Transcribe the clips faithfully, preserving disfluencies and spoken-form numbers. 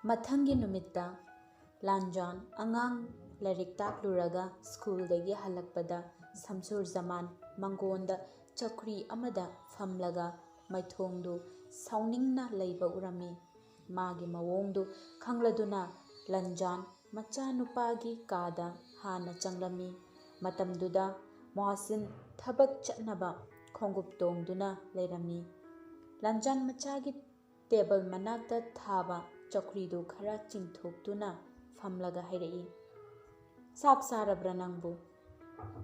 ꯃꯊꯪꯒꯤ ꯅꯨꯃꯤꯠꯇ ꯂꯥꯟꯖꯥꯟ ꯑꯉꯥꯡ ꯂꯥꯏꯔꯤꯛ ꯇꯥꯛꯂꯨꯔꯒ ꯁ꯭ꯀꯨꯜꯗꯒꯤ ꯍꯜꯂꯛꯄꯗ ꯁꯝꯁꯨꯔ ꯖꯃꯥꯟ ꯃꯪꯒꯣꯟꯗ ꯆꯧꯀ꯭ꯔꯤ ꯑꯃꯗ ꯐꯝꯂꯒ ꯃꯥꯏꯊꯣꯡꯗꯨ ꯁꯥꯎꯅꯤꯡꯅ ꯂꯩꯕ ꯎꯔꯝꯃꯤ꯫ ꯃꯥꯒꯤ ꯃꯑꯣꯡꯗꯨ ꯈꯪꯂꯗꯨꯅ ꯂꯥꯟꯖꯥꯟ ꯃꯆꯥꯅꯨꯄꯥꯒꯤ ꯀꯥꯗ ꯍꯥꯟꯅ ꯆꯪꯂꯝꯃꯤ꯫ ꯃꯇꯝꯗꯨꯗ ꯃꯣꯍꯁꯤꯟ ꯊꯕꯛ ꯆꯠꯅꯕ ꯈꯣꯡꯎꯞ ꯇꯣꯡꯗꯨꯅ ꯂꯩꯔꯝꯃꯤ꯫ ꯂꯥꯟꯖꯥꯟ ꯃꯆꯥꯒꯤ ꯇꯦꯕꯜ ꯃꯅꯥꯛꯇ ꯊꯥꯕ ꯆꯧꯀ꯭ꯔꯤꯗꯨ ꯈꯔ ꯆꯤꯡꯊꯣꯛꯇꯨꯅ ꯐꯝꯂꯒ ꯍꯥꯏꯔꯛꯏ, "ꯆꯥꯛ ꯆꯥꯔꯕ꯭ꯔꯥ ꯅꯪꯕꯨ?"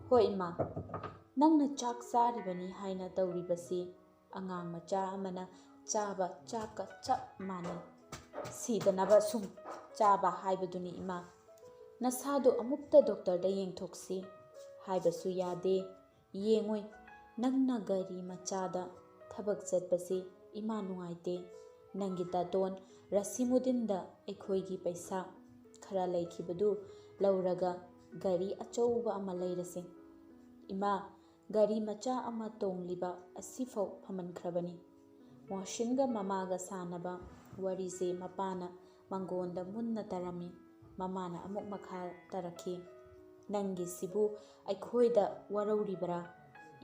"ꯍꯣꯏ ꯏꯃꯥ, ꯅꯪꯅ ꯆꯥꯛ ꯆꯥꯔꯤꯕꯅꯤ ꯍꯥꯏꯅ ꯇꯧꯔꯤꯕꯁꯤ ꯑꯉꯥꯡ ꯃꯆꯥ ꯑꯃꯅ ꯆꯥꯕ ꯆꯥꯛꯀ ꯆꯞ ꯃꯥꯟꯅꯩ꯫ ꯁꯤꯗꯅꯕ ꯁꯨꯝ ꯆꯥꯕ ꯍꯥꯏꯕꯗꯨꯅꯤ ꯏꯃꯥ꯫ ꯅꯁꯥꯗꯨ ꯑꯃꯨꯛꯇ ꯗꯣꯛꯇꯔꯗ ꯌꯦꯡꯊꯣꯛꯁꯤ ꯍꯥꯏꯕꯁꯨ ꯌꯥꯗꯦ꯫ ꯌꯦꯡꯉꯨꯏ, ꯅꯪꯅ ꯒꯥꯔꯤ ꯃꯆꯥꯗ ꯊꯕꯛ ꯆꯠꯄꯁꯤ ꯏꯃꯥ ꯅꯨꯡꯉꯥꯏꯇꯦ꯫ ꯅꯪꯒꯤ ꯗꯥꯇꯣꯟ ꯔꯁꯤꯃꯨꯗꯤꯟꯗ ꯑꯩꯈꯣꯏꯒꯤ ꯄꯩꯁꯥ ꯈꯔ ꯂꯩꯈꯤꯕꯗꯨ ꯂꯧꯔꯒ ꯒꯥꯔꯤ ꯑꯆꯧꯕ ꯑꯃ ꯂꯩꯔꯁꯤ꯫ ꯏꯃꯥ, ꯒꯥꯔꯤ ꯃꯆꯥ ꯑꯃ ꯇꯣꯡꯂꯤꯕ ꯑꯁꯤꯐꯥꯎ ꯐꯝꯍꯟꯈ꯭ꯔꯕꯅꯤ꯫" ꯃꯣꯍꯁꯤꯟꯒ ꯃꯃꯥꯒ ꯁꯥꯟꯅꯕ ꯋꯥꯔꯤꯁꯦ ꯃꯄꯥꯅ ꯃꯪꯒꯣꯟꯗ ꯃꯨꯟꯅ ꯇꯥꯔꯝꯃꯤ꯫ ꯃꯃꯥꯅ ꯑꯃꯨꯛ ꯃꯈꯥ ꯇꯥꯔꯛꯈꯤ, "ꯅꯪꯒꯤꯁꯤꯕꯨ ꯑꯩꯈꯣꯏꯗ ꯋꯥꯔꯧꯔꯤꯕꯔꯥ?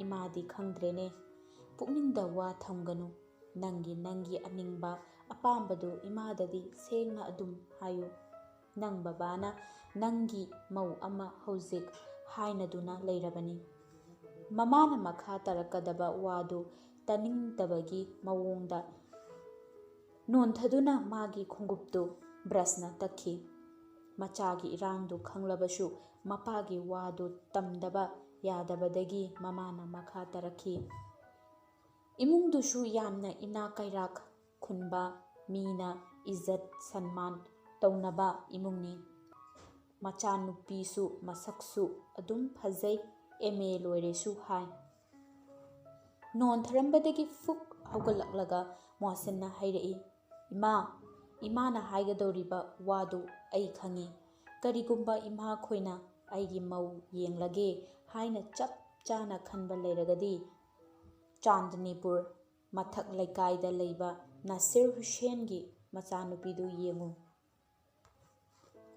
ꯏꯃꯥꯗꯤ ꯈꯪꯗ꯭ꯔꯦꯅꯦ꯫ ꯄꯨꯛꯅꯤꯡꯗ ꯋꯥ ꯊꯝꯒꯅꯨ꯫ ꯅꯪꯒꯤ, ꯅꯪꯒꯤ ꯑꯅꯤꯡꯕ ꯑꯄꯥꯝꯕꯗꯨ ꯏꯃꯥꯗꯗꯤ ꯁꯦꯡꯅ ꯑꯗꯨꯝ ꯍꯥꯏꯌꯨ꯫ ꯅꯪ ꯕꯕꯥꯅ ꯅꯪꯒꯤ ꯃꯧ ꯑꯃ ꯍꯧꯖꯤꯛ ꯍꯥꯏꯅꯗꯨꯅ ꯂꯩꯔꯕꯅꯤ꯫" ꯃꯃꯥꯅ ꯃꯈꯥ ꯇꯥꯔꯛꯀꯗꯕ ꯋꯥꯗꯨ ꯇꯥꯅꯤꯡꯗꯕꯒꯤ ꯃꯑꯣꯡꯗ ꯅꯣꯟꯊꯗꯨꯅ ꯃꯥꯒꯤ ꯈꯣꯡꯎꯞꯇꯨ ꯕ꯭ꯔꯁꯅ ꯇꯛꯈꯤ꯫ ꯃꯆꯥꯒꯤ ꯏꯔꯥꯡꯗꯨ ꯈꯪꯂꯕꯁꯨ ꯃꯄꯥꯒꯤ ꯋꯥꯗꯨ ꯇꯝꯗꯕ ꯌꯥꯗꯕꯗꯒꯤ ꯃꯃꯥꯅ ꯃꯈꯥ ꯇꯥꯔꯛꯈꯤ, "ꯏꯃꯨꯡꯗꯨꯁꯨ ꯌꯥꯝꯅ ꯏꯅꯥꯛ ꯀꯩꯔꯥꯛ ꯈꯨꯟꯕ, ꯃꯤꯅ ꯏꯖꯠ ꯁꯟꯃꯥꯟ ꯇꯧꯅꯕ ꯏꯃꯨꯡꯅꯤ꯫ ꯃꯆꯥꯅꯨꯄꯤꯁꯨ ꯃꯁꯛꯁꯨ ꯑꯗꯨꯝ ꯐꯖꯩ, ꯑꯦꯝ ꯑꯦ ꯂꯣꯏꯔꯦꯁꯨ ꯍꯥꯏ꯫" ꯅꯣꯟꯊꯔꯝꯕꯗꯒꯤ ꯐꯨꯛ ꯍꯧꯒꯠꯂꯛꯂꯒ ꯃꯣꯍꯁꯤꯟꯅ ꯍꯥꯏꯔꯛꯏ, "ꯏꯃꯥ, ꯏꯃꯥꯅ ꯍꯥꯏꯒꯗꯧꯔꯤꯕ ꯋꯥꯗꯨ ꯑꯩ ꯈꯪꯏ꯫ ꯀꯔꯤꯒꯨꯝꯕ ꯏꯃꯥꯈꯣꯏꯅ ꯑꯩꯒꯤ ꯃꯧ ꯌꯦꯡꯂꯒꯦ ꯍꯥꯏꯅ ꯆꯞ ꯆꯥꯅ ꯈꯟꯕ ꯂꯩꯔꯒꯗꯤ, ꯆꯥꯟꯗꯅꯤꯄꯨꯔ ꯃꯊꯛ ꯂꯩꯀꯥꯏꯗ ꯂꯩꯕ ꯅꯥꯁꯤꯔ ꯍꯨꯁꯦꯟꯒꯤ ꯃꯆꯥꯅꯨꯄꯤꯗꯨ ꯌꯦꯡꯉꯨ꯫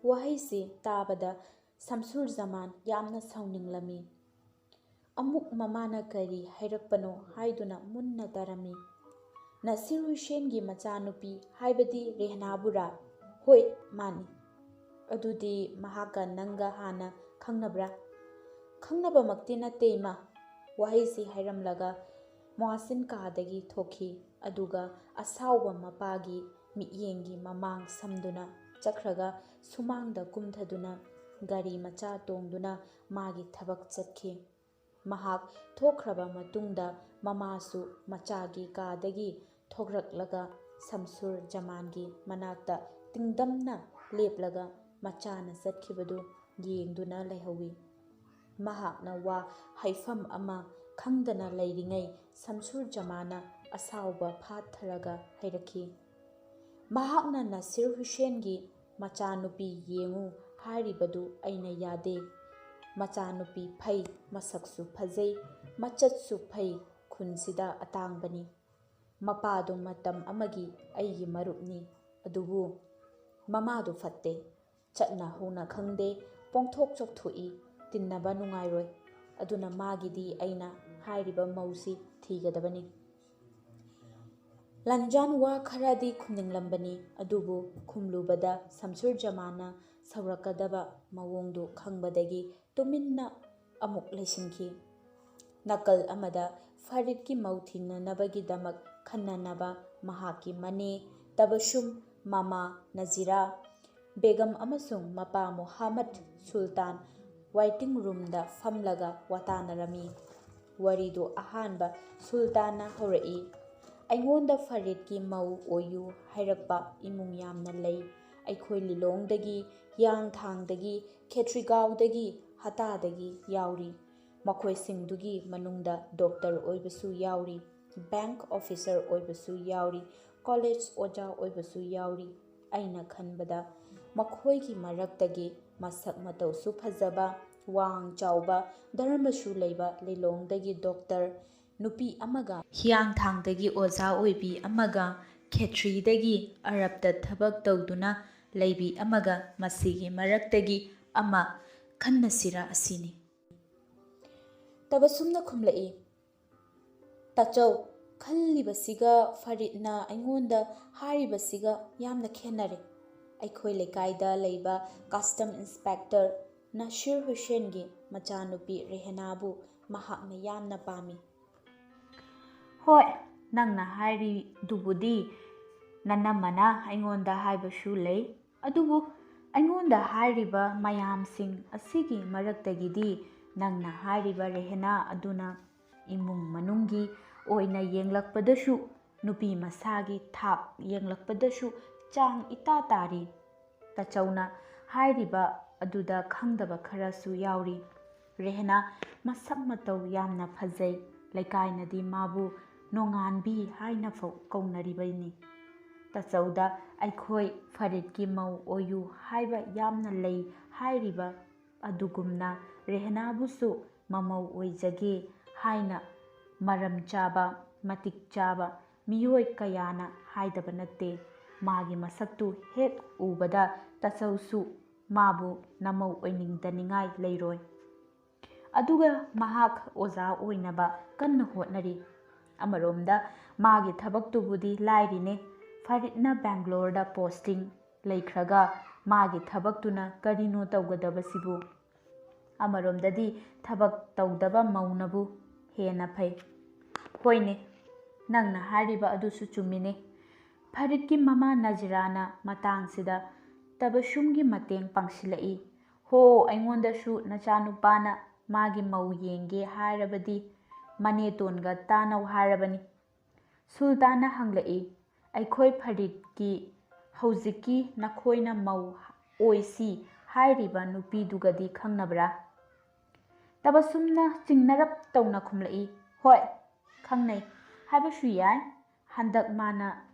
ꯋꯥꯍꯩꯁꯤ ꯇꯥꯕꯗ ꯁꯝꯁꯨꯔ ꯖꯃꯥꯟ ꯌꯥꯝꯅ ꯁꯥꯎꯅꯤꯡꯂꯝꯃꯤ꯫ ꯑꯃꯨꯛ ꯃꯃꯥꯅ ꯀꯔꯤ ꯍꯥꯏꯔꯛꯄꯅꯣ ꯍꯥꯏꯗꯨꯅ ꯃꯨꯟꯅ ꯇꯥꯔꯝꯃꯤ꯫ "ꯅꯁꯤꯔ ꯍꯨꯁꯦꯟꯒꯤ ꯃꯆꯥꯅꯨꯄꯤ ꯍꯥꯏꯕꯗꯤ ꯔꯦꯍꯅꯥꯕꯨꯔꯥ?" "ꯍꯣꯏ, ꯃꯥꯅꯤ꯫" "ꯑꯗꯨꯗꯤ ꯃꯍꯥꯛꯀ ꯅꯪꯒ ꯍꯥꯟꯅ ꯈꯪꯅꯕ꯭ꯔꯥ?" "ꯈꯪꯅꯕꯃꯛꯇꯤ ꯅꯠꯇꯦ, ꯏꯃꯥ꯫" ꯋꯥꯍꯩꯁꯤ ꯍꯥꯏꯔꯝꯂꯒ ꯃꯣꯍꯁꯤꯟ ꯀꯥꯗꯒꯤ ꯊꯣꯛꯈꯤ꯫ ꯑꯗꯨꯒ ꯑꯁꯥꯎꯕ ꯃꯄꯥꯒꯤ ꯃꯤꯠꯌꯦꯡꯒꯤ ꯃꯃꯥꯡ ꯁꯝꯗꯨꯅ ꯆꯠꯈ꯭ꯔꯒ ꯁꯨꯃꯥꯡꯗ ꯀꯨꯝꯊꯗꯨꯅ ꯒꯥꯔꯤ ꯃꯆꯥ ꯇꯣꯡꯗꯨꯅ ꯃꯥꯒꯤ ꯊꯕꯛ ꯆꯠꯈꯤ꯫ ꯃꯍꯥꯛ ꯊꯣꯛꯈ꯭ꯔꯕ ꯃꯇꯨꯡꯗ ꯃꯃꯥꯁꯨ ꯃꯆꯥꯒꯤ ꯀꯥꯗꯒꯤ ꯊꯣꯛꯂꯛꯂꯒ ꯁꯝꯁꯨꯔ ꯖꯃꯥꯟꯒꯤ ꯃꯅꯥꯛꯇ ꯇꯤꯡꯗꯝꯅ ꯂꯦꯞꯂꯒ ꯃꯆꯥꯅ ꯆꯠꯈꯤꯕꯗꯨ ꯌꯦꯡꯗꯨꯅ ꯂꯩꯍꯧꯏ꯫ ꯃꯍꯥꯛꯅ ꯋꯥ ꯍꯥꯏꯐꯝ ꯑꯃ ꯈꯪꯗꯅ ꯂꯩꯔꯤꯉꯩ ꯁꯝꯁꯨꯔ ꯖꯃꯥꯟꯅ ꯑꯁꯥꯎꯕ ꯐꯥꯊꯔꯒ ꯍꯥꯏꯔꯛꯈꯤ, "ꯃꯍꯥꯛꯅ ꯅꯁꯤꯔ ꯍꯨꯁꯦꯟꯒꯤ ꯃꯆꯥꯅꯨꯄꯤ ꯌꯦꯡꯉꯨ ꯍꯥꯏꯔꯤꯕꯗꯨ ꯑꯩꯅ ꯌꯥꯗꯦ꯫ ꯃꯆꯥꯅꯨꯄꯤ ꯐꯩ, ꯃꯁꯛꯁꯨ ꯐꯖꯩ, ꯃꯆꯠꯁꯨ ꯐꯩ, ꯈꯨꯟꯁꯤꯗ ꯑꯇꯥꯡꯕꯅꯤ꯫ ꯃꯄꯥꯗꯨ ꯃꯇꯝ ꯑꯃꯒꯤ ꯑꯩꯒꯤ ꯃꯔꯨꯞꯅꯤ, ꯑꯗꯨꯕꯨ ꯃꯃꯥꯗꯨ ꯐꯠꯇꯦ꯫ ꯆꯠꯅ ꯍꯧꯅ ꯈꯪꯗꯦ, ꯄꯣꯡꯊꯣꯛ ꯆꯣꯛꯊꯣꯛꯏ, ꯇꯤꯟꯅꯕ ꯅꯨꯡꯉꯥꯏꯔꯣꯏ꯫ ꯑꯗꯨꯅ ꯃꯥꯒꯤꯗꯤ ꯑꯩꯅ ꯍꯥꯏꯔꯤꯕ ꯃꯧꯁꯤ ꯊꯤꯒꯗꯕꯅꯤ꯫" ꯂꯟꯖꯥꯟ ꯋꯥ ꯈꯔꯗꯤ ꯈꯨꯝꯅꯤꯡꯂꯝꯕꯅꯤ, ꯑꯗꯨꯕꯨ ꯈꯨꯝꯂꯨꯕꯗ ꯁꯝꯁꯨꯔ ꯖꯃꯥꯟꯅ ꯁꯧꯔꯛꯀꯗꯕ ꯃꯑꯣꯡꯗꯨ ꯈꯪꯕꯗꯒꯤ ꯇꯨꯃꯤꯟꯅ ꯑꯃꯨꯛ ꯂꯩꯁꯤꯟꯈꯤ꯫ ꯅꯥꯀꯜ ꯑꯃꯗ ꯐꯔꯤꯗꯀꯤ ꯃꯧ ꯊꯤꯅꯅꯕꯒꯤꯗꯃꯛ ꯈꯟꯅꯅꯕ ꯃꯍꯥꯛꯀꯤ ꯃꯅꯦ ꯇꯕꯁꯨꯝ, ꯃꯃꯥ ꯅꯖꯤꯔꯥ ꯕꯦꯒꯝ ꯑꯃꯁꯨꯡ ꯃꯄꯥ ꯃꯨꯍꯝꯃꯗ ꯁꯨꯜꯇꯥꯟ waiting roomꯗ ꯐꯝꯂꯒ ꯋꯥꯇꯥꯅꯔꯝꯃꯤ꯫ ꯋꯥꯔꯤꯗꯨ ꯑꯍꯥꯟꯕ ꯁꯨꯜꯇꯥꯟꯅ ꯍꯧꯔꯛꯏ꯫ "ꯑꯩꯉꯣꯟꯗ ꯐꯔꯤꯗꯀꯤ ꯃꯧ ꯑꯣꯏꯌꯨ ꯍꯥꯏꯔꯛꯄ ꯏꯃꯨꯡ ꯌꯥꯝꯅ ꯂꯩ꯫ ꯑꯩꯈꯣꯏ ꯂꯤꯂꯣꯡꯗꯒꯤ, ꯍꯤꯌꯥꯡꯊꯥꯡꯗꯒꯤ, ꯈꯦꯇ꯭ꯔꯤꯒꯥꯎꯗꯒꯤ, ꯍꯇꯥꯗꯒꯤ ꯌꯥꯎꯔꯤ꯫ ꯃꯈꯣꯏꯁꯤꯡꯗꯨꯒꯤ ꯃꯅꯨꯡꯗ ꯗꯣꯛꯇꯔ ꯑꯣꯏꯕꯁꯨ ꯌꯥꯎꯔꯤ, ꯕꯦꯡꯛ ꯑꯣꯐꯤꯁꯔ ꯑꯣꯏꯕꯁꯨ ꯌꯥꯎꯔꯤ, ꯀꯣꯂꯦꯖ ꯑꯣꯖꯥ ꯑꯣꯏꯕꯁꯨ ꯌꯥꯎꯔꯤ꯫ ꯑꯩꯅ ꯈꯟꯕꯗ ꯃꯈꯣꯏꯒꯤ ꯃꯔꯛꯇꯒꯤ ꯃꯁꯛ ꯃꯇꯧꯁꯨ ꯐꯖꯕ, ꯋꯥꯡ ꯆꯥꯎꯕ, ꯙꯔꯃꯁꯨ ꯂꯩꯕ ꯂꯤꯂꯣꯡꯗꯒꯤ ꯗꯣꯛꯇꯔ ꯅꯨꯄꯤ ꯑꯃꯒ, ꯍꯤꯌꯥꯡꯊꯥꯡꯗꯒꯤ ꯑꯣꯖꯥ ꯑꯣꯏꯕꯤ ꯑꯃꯒ, ꯈꯦꯇ꯭ꯔꯤꯗꯒꯤ ꯑꯔꯕꯇ ꯊꯕꯛ ꯇꯧꯗꯨꯅ ꯂꯩꯕꯤ ꯑꯃꯒ ꯃꯁꯤꯒꯤ ꯃꯔꯛꯇꯒꯤ ꯑꯃ ꯈꯟꯅꯁꯤꯔꯥ ꯑꯁꯤꯅꯤ꯫ ꯇꯕꯁꯨꯝꯅ ꯈꯨꯝꯂꯛꯏ, "ꯇꯥꯆꯧ, ꯈꯜꯂꯤꯕꯁꯤꯒ ꯐꯔꯤꯠꯅ ꯑꯩꯉꯣꯟꯗ ꯍꯥꯏꯔꯤꯕꯁꯤꯒ ꯌꯥꯝꯅ ꯈꯦꯠꯅꯔꯦ꯫ ꯑꯩꯈꯣꯏ ꯂꯩꯀꯥꯏꯗ ꯂꯩꯕ ꯀꯁꯇꯝ ꯏꯟꯁꯄꯦꯛꯇꯔ ꯅꯁꯤꯔ ꯍꯨꯁꯦꯟꯒꯤ ꯃꯆꯥꯅꯨꯄꯤ ꯔꯦꯍꯅꯥꯕꯨ ꯃꯍꯥꯛꯅ ꯌꯥꯝꯅ ꯄꯥꯝꯃꯤ꯫" "ꯍꯣꯏ, ꯅꯪꯅ ꯍꯥꯏꯔꯤꯗꯨꯕꯨꯗꯤ ꯅꯅꯝꯃꯅ ꯑꯩꯉꯣꯟꯗ ꯍꯥꯏꯕꯁꯨ ꯂꯩ, ꯑꯗꯨꯕꯨ ꯑꯩꯉꯣꯟꯗ ꯍꯥꯏꯔꯤꯕ ꯃꯌꯥꯝꯁꯤꯡ ꯑꯁꯤꯒꯤ ꯃꯔꯛꯇꯒꯤꯗꯤ ꯅꯪꯅ ꯍꯥꯏꯔꯤꯕ ꯔꯦꯍꯅꯥ ꯑꯗꯨꯅ ꯏꯃꯨꯡ ꯃꯅꯨꯡꯒꯤ ꯑꯣꯏꯅ ꯌꯦꯡꯂꯛꯄꯗꯁꯨ, ꯅꯨꯄꯤ ꯃꯁꯥꯒꯤ ꯊꯥꯛ ꯌꯦꯡꯂꯛꯄꯗꯁꯨ ꯆꯥꯡ ꯏꯇꯥ ꯇꯥꯔꯤ꯫" ꯇꯥꯆꯧꯅ ꯍꯥꯏꯔꯤꯕ ꯑꯗꯨꯗ ꯈꯪꯗꯕ ꯈꯔꯁꯨ ꯌꯥꯎꯔꯤ꯫ ꯔꯦꯍꯅꯥ ꯃꯁꯛ ꯃꯇꯧ ꯌꯥꯝꯅ ꯐꯖꯩ꯫ ꯂꯩꯀꯥꯏꯅꯗꯤ ꯃꯥꯕꯨ ꯅꯣꯡꯉꯥꯟꯕꯤ ꯍꯥꯏꯅ ꯐꯥꯎ ꯀꯧꯅꯔꯤꯕꯅꯤ꯫ ꯇꯥꯆꯧꯗ ꯑꯩꯈꯣꯏ ꯐꯔꯤꯠꯀꯤ ꯃꯧ ꯑꯣꯏꯌꯨ ꯍꯥꯏꯕ ꯌꯥꯝꯅ ꯂꯩ ꯍꯥꯏꯔꯤꯕ ꯑꯗꯨꯒꯨꯝꯅ ꯔꯦꯍꯅꯥꯕꯨꯁꯨ ꯃꯃꯧ ꯑꯣꯏꯖꯒꯦ ꯍꯥꯏꯅ ꯃꯔꯝ ꯆꯥꯕ, ꯃꯇꯤꯛ ꯆꯥꯕ ꯃꯤꯑꯣꯏ ꯀꯌꯥꯅ ꯍꯥꯏꯗꯕ ꯅꯠꯇꯦ꯫ ꯃꯥꯒꯤ ꯃꯁꯛꯇꯨ ꯍꯦꯛ ꯎꯕꯗ ꯇꯥꯆꯧꯁꯨ ꯃꯥꯕꯨ ꯅꯃꯧ ꯑꯣꯏꯅꯤꯡꯗꯅꯤꯡꯉꯥꯏ ꯂꯩꯔꯣꯏ꯫ ꯑꯗꯨꯒ ꯃꯍꯥꯛ ꯑꯣꯖꯥ ꯑꯣꯏꯅꯕ ꯀꯟꯅ ꯍꯣꯠꯅꯔꯤ꯫ ꯑꯃꯔꯣꯝꯗ ꯃꯥꯒꯤ ꯊꯕꯛꯇꯨꯕꯨꯗꯤ ꯂꯥꯏꯔꯤꯅꯦ, ꯐꯔꯤꯠꯅ ꯕꯦꯡꯒ꯭ꯂꯣꯔꯗ ꯄꯣꯁꯇꯤꯡ ꯂꯩꯈ꯭ꯔꯒ ꯃꯥꯒꯤ ꯊꯕꯛꯇꯨꯅ ꯀꯔꯤꯅꯣ ꯇꯧꯒꯗꯕꯁꯤꯕꯨ? ꯑꯃꯔꯣꯝꯗꯗꯤ ꯊꯕꯛ ꯇꯧꯗꯕ ꯃꯧꯅꯕꯨ ꯍꯦꯟꯅ ꯐꯩ꯫ ꯍꯣꯏꯅꯦ, ꯅꯪꯅ ꯍꯥꯏꯔꯤꯕ ꯑꯗꯨꯁꯨ ꯆꯨꯝꯃꯤꯅꯦ꯫ ꯐꯔꯤꯠꯀꯤ ꯃꯃꯥ ꯅꯖꯤꯔꯥꯅ ꯃꯇꯥꯡꯁꯤꯗ ꯇꯕꯁꯨꯝꯒꯤ ꯃꯇꯦꯡ ꯄꯥꯡꯁꯤꯜꯂꯛꯏ꯫ "ꯍꯣ, ꯑꯩꯉꯣꯟꯗꯁꯨ ꯅꯆꯥꯅꯨꯄꯥꯅ ꯃꯥꯒꯤ ꯃꯧ ꯌꯦꯡꯒꯦ ꯍꯥꯏꯔꯕꯗꯤ ꯃꯅꯦꯇꯣꯟꯒ ꯇꯥꯟꯅꯧ ꯍꯥꯏꯔꯕꯅꯤ꯫" ꯁꯨꯜꯇꯥꯟꯅ ꯍꯪꯂꯛꯏ, "ꯑꯩꯈꯣꯏ ꯐꯔꯤꯠꯀꯤ ꯍꯧꯖꯤꯛꯀꯤ ꯅꯈꯣꯏꯅ ꯃꯧ ꯑꯣꯏꯁꯤ ꯍꯥꯏꯔꯤꯕ ꯅꯨꯄꯤꯗꯨꯒꯗꯤ ꯈꯪꯅꯕ꯭ꯔꯥ?" ꯇꯕꯁꯨꯝꯅ ꯆꯤꯡꯅꯔꯞ ꯇꯧꯅ ꯈꯨꯝꯂꯛꯏ, "ꯍꯣꯏ, ꯈꯪꯅꯩ ꯍꯥꯏꯕꯁꯨ ꯌꯥꯏ꯫ ꯍꯟꯗꯛ ꯃꯥꯅ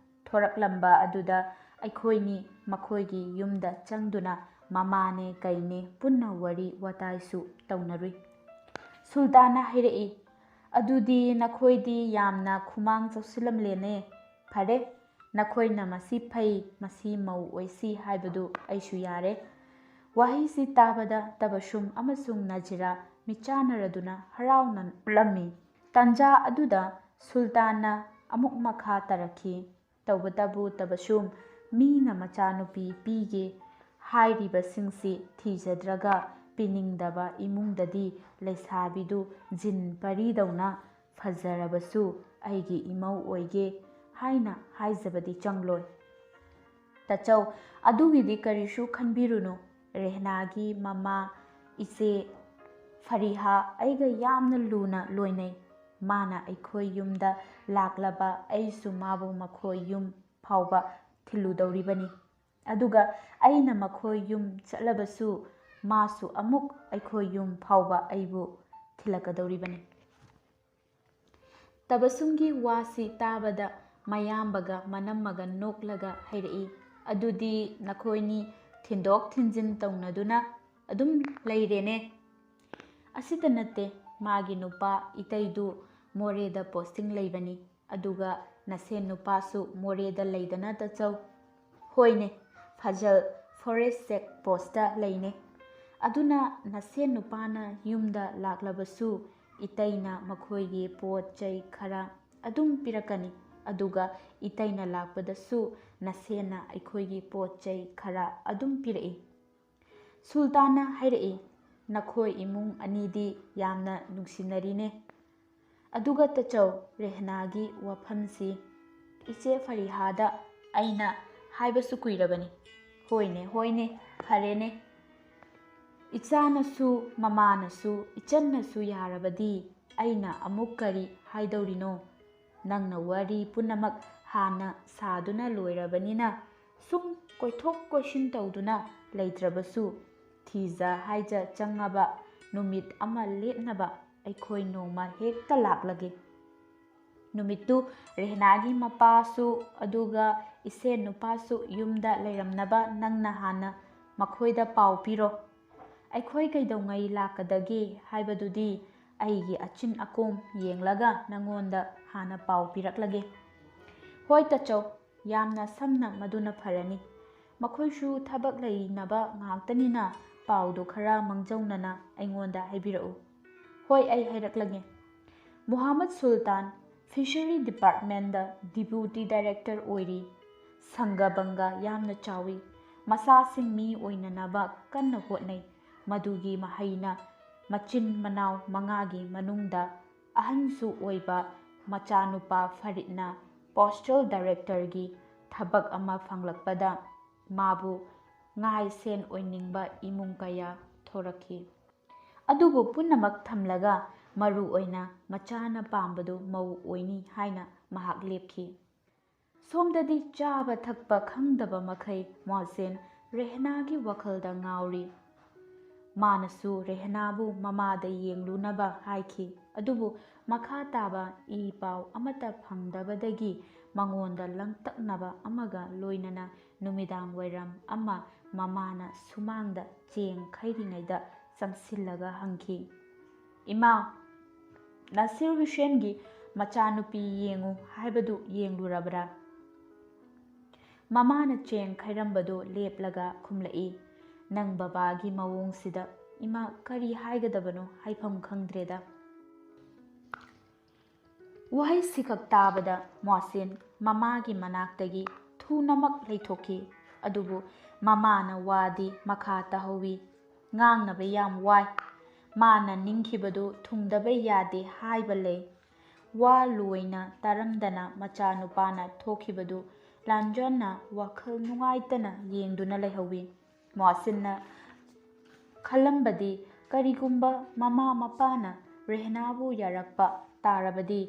ꯊꯣꯔꯛꯂꯝꯕ ꯑꯗꯨꯗ ꯑꯩꯈꯣꯏꯅꯤ ꯃꯈꯣꯏꯒꯤ ꯌꯨꯝꯗ ꯆꯪꯗꯨꯅ ꯃꯃꯥꯅꯦ ꯀꯩꯅꯦ ꯄꯨꯟꯅ ꯋꯥꯔꯤ ꯋꯥꯇꯥꯏꯁꯨ ꯇꯧꯅꯔꯨꯏ꯫" ꯁꯨꯜꯇꯥꯟꯅ ꯍꯥꯏꯔꯛꯏ, "ꯑꯗꯨꯗꯤ ꯅꯈꯣꯏꯗꯤ ꯌꯥꯝꯅ ꯈꯨꯃꯥꯡ ꯆꯥꯎꯁꯤꯜꯂꯝꯂꯦꯅꯦ꯫ ꯐꯔꯦ, ꯅꯈꯣꯏꯅ ꯃꯁꯤ ꯐꯩ, ꯃꯁꯤ ꯃꯧ ꯑꯣꯏꯁꯤ ꯍꯥꯏꯕꯗꯨ ꯑꯩꯁꯨ ꯌꯥꯔꯦ꯫ ꯋꯥꯍꯩꯁꯤ ꯇꯥꯕꯗ ꯇꯕꯁꯨꯝ ꯑꯃꯁꯨꯡ ꯅꯖꯤꯔꯥ ꯃꯤꯠꯆꯥꯟꯅꯔꯗꯨꯅ ꯍꯔꯥꯎꯅ ꯎꯠꯂꯝꯃꯤ꯫ ꯇꯥꯟꯖꯥ ꯑꯗꯨꯗ ꯁꯨꯜꯇꯥꯟꯅ ꯑꯃꯨꯛ ꯃꯈꯥ ꯇꯥꯔꯛꯈꯤ, "ꯇꯧꯕꯇꯕꯨ ꯇꯕꯁꯨꯝ, ꯃꯤꯅ ꯃꯆꯥꯅꯨꯄꯤ ꯄꯤꯒꯦ ꯍꯥꯏꯔꯤꯕꯁꯤꯡꯁꯤ ꯊꯤꯖꯗ꯭ꯔꯒ ꯄꯤꯅꯤꯡꯗꯕ ꯏꯃꯨꯡꯗꯗꯤ ꯂꯩꯁꯥꯕꯤꯗꯨ ꯖꯤꯟ ꯄꯔꯤꯗꯧꯅ ꯐꯖꯔꯕꯁꯨ ꯑꯩꯒꯤ ꯏꯃꯧ ꯑꯣꯏꯒꯦ ꯍꯥꯏꯅ ꯍꯥꯏꯖꯕꯗꯤ ꯆꯪꯂꯣꯏ꯫" "ꯇꯥꯆꯧ, ꯑꯗꯨꯒꯤꯗꯤ ꯀꯔꯤꯁꯨ ꯈꯟꯕꯤꯔꯨꯅꯨ꯫ ꯔꯦꯍꯅꯥꯒꯤ ꯃꯃꯥ, ꯏꯆꯦ ꯐꯔꯤꯍꯥ ꯑꯩꯒ ꯌꯥꯝꯅ ꯂꯨꯅ ꯂꯣꯏꯅꯩ꯫ ꯃꯥꯅ ꯑꯩꯈꯣꯏ ꯌꯨꯝꯗ ꯂꯥꯛꯂꯕ ꯑꯩꯁꯨ ꯃꯥꯕꯨ ꯃꯈꯣꯏ ꯌꯨꯝ ꯐꯥꯎꯕ ꯊꯤꯜꯂꯨꯗꯧꯔꯤꯕꯅꯤ꯫ ꯑꯗꯨꯒ ꯑꯩꯅ ꯃꯈꯣꯏ ꯌꯨꯝ ꯆꯠꯂꯕꯁꯨ ꯃꯥꯁꯨ ꯑꯃꯨꯛ ꯑꯩꯈꯣꯏ ꯌꯨꯝ ꯐꯥꯎꯕ ꯑꯩꯕꯨ ꯊꯤꯜꯂꯛꯀꯗꯧꯔꯤꯕꯅꯤ꯫" ꯇꯕꯁꯨꯝꯒꯤ ꯋꯥꯁꯤ ꯇꯥꯕꯗ ꯃꯌꯥꯝꯕꯒ ꯃꯅꯝꯃꯒ ꯅꯣꯛꯂꯒ ꯍꯥꯏꯔꯛꯏ, "ꯑꯗꯨꯗꯤ ꯅꯈꯣꯏꯅꯤ ꯊꯤꯟꯗꯣꯛ ꯊꯤꯟꯖꯤꯟ ꯇꯧꯅꯗꯨꯅ ꯑꯗꯨꯝ ꯂꯩꯔꯦꯅꯦ?" "ꯑꯁꯤꯇ ꯅꯠꯇꯦ, ꯃꯥꯒꯤ ꯅꯨꯄꯥ ꯏꯇꯩꯗꯨ ꯃꯣꯔꯦꯗ ꯄꯣꯁꯇꯤꯡ ꯂꯩꯕꯅꯤ, ꯑꯗꯨꯒ ꯅꯁꯦꯟ ꯅꯨꯄꯥꯁꯨ ꯃꯣꯔꯦꯗ ꯂꯩꯗꯅ ꯇꯥꯆꯧ?" "ꯍꯣꯏꯅꯦ, ꯐꯖꯜ ꯐꯣꯔꯦꯁ ꯆꯦꯛ ꯄꯣꯁꯇ ꯂꯩꯅꯦ꯫ ꯑꯗꯨꯅ ꯅꯁꯦꯟ ꯅꯨꯄꯥꯅ ꯌꯨꯝꯗ ꯂꯥꯛꯂꯕꯁꯨ ꯏꯇꯩꯅ ꯃꯈꯣꯏꯒꯤ ꯄꯣꯠ ꯆꯩ ꯈꯔ ꯑꯗꯨꯝ ꯄꯤꯔꯛꯀꯅꯤ, ꯑꯗꯨꯒ ꯏꯇꯩꯅ ꯂꯥꯛꯄꯗꯁꯨ ꯅꯁꯦꯟꯅ ꯑꯩꯈꯣꯏꯒꯤ ꯄꯣꯠ ꯆꯩ ꯈꯔ ꯑꯗꯨꯝ ꯄꯤꯔꯛꯏ꯫" ꯁꯨꯜꯇꯥꯟꯅ ꯍꯥꯏꯔꯛꯏ, "ꯅꯈꯣꯏ ꯏꯃꯨꯡ ꯑꯅꯤꯗꯤ ꯌꯥꯝꯅ ꯅꯨꯡꯁꯤꯅꯔꯤꯅꯦ꯫ ꯑꯗꯨꯒ ꯇꯥꯆꯧ, ꯔꯦꯍꯅꯥꯒꯤ ꯋꯥꯐꯝꯁꯤ ꯏꯆꯦ ꯐꯔꯤꯍꯥꯗ ꯑꯩꯅ ꯍꯥꯏꯕꯁꯨ ꯀꯨꯏꯔꯕꯅꯤ꯫" "ꯍꯣꯏꯅꯦ, ꯍꯣꯏꯅꯦ, ꯐꯔꯦꯅꯦ꯫ ꯏꯆꯥꯅꯁꯨ, ꯃꯃꯥꯅꯁꯨ, ꯏꯆꯟꯅꯁꯨ ꯌꯥꯔꯕꯗꯤ ꯑꯩꯅ ꯑꯃꯨꯛ ꯀꯔꯤ ꯍꯥꯏꯗꯧꯔꯤꯅꯣ? ꯅꯪꯅ ꯋꯥꯔꯤ ꯄꯨꯝꯅꯃꯛ ꯍꯥꯟꯅ ꯁꯥꯗꯨꯅ ꯂꯣꯏꯔꯕꯅꯤꯅ ꯁꯨꯝ ꯀꯣꯏꯊꯣꯛ ꯀꯣꯏꯁꯤꯟ ꯇꯧꯗꯨꯅ ꯂꯩꯇ꯭ꯔꯕꯁꯨ, ꯊꯤꯖ ꯍꯥꯏꯖ ꯆꯪꯉꯕ ꯅꯨꯃꯤꯠ ꯑꯃ ꯂꯦꯞꯅꯕ ꯑꯩꯈꯣꯏ ꯅꯣꯡꯃ ꯍꯦꯛꯇ ꯂꯥꯛꯂꯒꯦ꯫ ꯅꯨꯃꯤꯠꯇꯨ ꯔꯦꯍꯅꯥꯒꯤ ꯃꯄꯥꯁꯨ ꯑꯗꯨꯒ ꯏꯁꯦꯟ ꯅꯨꯄꯥꯁꯨ ꯌꯨꯝꯗ ꯂꯩꯔꯝꯅꯕ ꯅꯪꯅ ꯍꯥꯟꯅ ꯃꯈꯣꯏꯗ ꯄꯥꯎ ꯄꯤꯔꯣ꯫ ꯑꯩꯈꯣꯏ ꯀꯩꯗꯧꯉꯩ ꯂꯥꯛꯀꯗꯒꯦ ꯍꯥꯏꯕꯗꯨꯗꯤ ꯑꯩꯒꯤ ꯑꯆꯤꯟ ꯑꯀꯣꯝ ꯌꯦꯡꯂꯒ ꯅꯉꯣꯟꯗ ꯍꯥꯟꯅ ꯄꯥꯎ ꯄꯤꯔꯛꯂꯒꯦ꯫" "ꯍꯣꯏ ꯇꯥꯆꯧ, ꯌꯥꯝꯅ ꯁꯝꯅ ꯃꯗꯨꯅ ꯐꯔꯅꯤ꯫ ꯃꯈꯣꯏꯁꯨ ꯊꯕꯛ ꯂꯩꯅꯕ ꯉꯥꯛꯇꯅꯤꯅ ꯄꯥꯎꯗꯨ ꯈꯔ ꯃꯥꯡꯖꯧꯅꯅ ꯑꯩꯉꯣꯟꯗ ꯍꯥꯏꯕꯤꯔꯛꯎ꯫ ꯍꯣꯏ, ꯑꯩ ꯍꯥꯏꯔꯛꯂꯒꯦ꯫ ꯃꯨꯍꯝꯃꯗ ꯁꯨꯜꯇꯥꯟ ꯐꯤꯁꯔꯤ ꯗꯤꯄꯥꯔꯠꯃꯦꯟꯗ ꯗꯤꯄ꯭ꯌꯨꯇꯤ ꯗꯥꯏꯔꯦꯛꯇꯔ ꯑꯣꯏꯔꯤ꯫ ꯁꯪꯒ ꯕꯪꯒ ꯌꯥꯝꯅ ꯆꯥꯎꯏ꯫ ꯃꯆꯥꯁꯤꯡ ꯃꯤ ꯑꯣꯏꯅꯅꯕ ꯀꯟꯅ ꯍꯣꯠꯅꯩ꯫ ꯃꯗꯨꯒꯤ ꯃꯍꯩꯅ ꯃꯆꯤꯟ ꯃꯅꯥꯎ ꯃꯉꯥꯒꯤ ꯃꯅꯨꯡꯗ ꯑꯍꯟꯁꯨ ꯑꯣꯏꯕ ꯃꯆꯥꯅꯨꯄꯥ ꯐꯔꯤꯗꯅ ꯄꯣꯁꯇꯦꯜ ꯗꯥꯏꯔꯦꯛꯇꯔꯒꯤ ꯊꯕꯛ ꯑꯃ ꯐꯪꯂꯛꯄꯗ ꯃꯥꯕꯨ ꯉꯥꯏ ꯁꯦꯟ ꯑꯣꯏꯅꯤꯡꯕ ꯏꯃꯨꯡ ꯀꯌꯥ ꯊꯣꯔꯛꯈꯤ꯫ ꯑꯗꯨꯕꯨ ꯄꯨꯝꯅꯃꯛ ꯊꯝꯂꯒ ꯃꯔꯨ ꯑꯣꯏꯅ ꯃꯆꯥꯅ ꯄꯥꯝꯕꯗꯨ ꯃꯧ ꯑꯣꯏꯅꯤ ꯍꯥꯏꯅ ꯃꯍꯥꯛ ꯂꯦꯞꯈꯤ꯫ ꯁꯣꯝꯗꯗꯤ ꯆꯥꯕ ꯊꯛꯄ ꯈꯪꯗꯕ ꯃꯈꯩ ꯃꯣꯍꯁꯤꯟ ꯔꯦꯍꯅꯥꯒꯤ ꯋꯥꯈꯜꯗ ꯉꯥꯎꯔꯤ꯫ ꯃꯥꯅꯁꯨ ꯔꯦꯍꯅꯥꯕꯨ ꯃꯃꯥꯗ ꯌꯦꯡꯂꯨꯅꯕ ꯍꯥꯏꯈꯤ꯫ ꯑꯗꯨꯕꯨ ꯃꯈꯥ ꯇꯥꯕ ꯏ ꯄꯥꯎ ꯑꯃꯠꯇ ꯐꯪꯗꯕꯗꯒꯤ ꯃꯉꯣꯟꯗ ꯂꯪꯇꯛꯅꯕ ꯑꯃꯒ ꯂꯣꯏꯅꯅ ꯅꯨꯃꯤꯗꯥꯡ ꯋꯥꯏꯔꯝ ꯑꯃ ꯃꯃꯥꯅ ꯁꯨꯃꯥꯡꯗ ꯆꯦꯡ ꯈꯩꯔꯤꯉꯩꯗ ꯆꯪꯁꯤꯜꯂꯒ ꯍꯪꯈꯤ, "ꯏꯃꯥ, ꯅꯁꯤꯔ ꯍꯨꯁꯦꯟꯒꯤ ꯃꯆꯥꯅꯨꯄꯤ ꯌꯦꯡꯉꯨ ꯍꯥꯏꯕꯗꯨ ꯌꯦꯡꯂꯨꯔꯕ꯭ꯔꯥ?" ꯃꯃꯥꯅ ꯆꯦꯡ ꯈꯩꯔꯝꯕꯗꯨ ꯂꯦꯞꯂꯒ ꯈꯨꯝꯂꯛꯏ, "ꯅꯪ ꯕꯕꯥꯒꯤ ꯃꯑꯣꯡꯁꯤꯗ ꯏꯃꯥ ꯀꯔꯤ ꯍꯥꯏꯒꯗꯕꯅꯣ ꯍꯥꯏꯐꯝ ꯈꯪꯗ꯭ꯔꯦꯗ꯫" ꯋꯥꯍꯩ ꯁꯤꯈꯛ ꯇꯥꯕꯗ ꯃꯣꯍꯁꯤꯟ ꯃꯃꯥꯒꯤ ꯃꯅꯥꯛꯇꯒꯤ ꯊꯨꯅꯃꯛ ꯂꯩꯊꯣꯛꯈꯤ꯫ ꯑꯗꯨꯕꯨ ꯃꯃꯥꯅ ꯋꯥꯗꯤ ꯃꯈꯥ ꯇꯥꯍꯧꯋꯤ꯫ ꯉꯥꯡꯅꯕ ꯌꯥꯝ ꯋꯥꯏ꯫ ꯃꯥꯅ ꯅꯤꯡꯈꯤꯕꯗꯨ ꯊꯨꯡꯗꯕ ꯌꯥꯗꯦ ꯍꯥꯏꯕ ꯂꯩ꯫ ꯋꯥ ꯂꯣꯏꯅ ꯇꯥꯔꯝꯗꯅ ꯃꯆꯥꯅꯨꯄꯥꯅ ꯊꯣꯛꯈꯤꯕꯗꯨ ꯂꯥꯟꯖꯟꯅ ꯋꯥꯈꯜ ꯅꯨꯡꯉꯥꯏꯇꯅ ꯌꯦꯡꯗꯨꯅ ꯂꯩꯍꯧꯋꯤ꯫ ꯃꯣꯍꯁꯤꯟꯅ ꯈꯜꯂꯝꯕꯗꯤ ꯀꯔꯤꯒꯨꯝꯕ ꯃꯃꯥ ꯃꯄꯥꯅ ꯔꯦꯍꯅꯥꯕꯨ ꯌꯥꯔꯛꯄ ꯇꯥꯔꯕꯗꯤ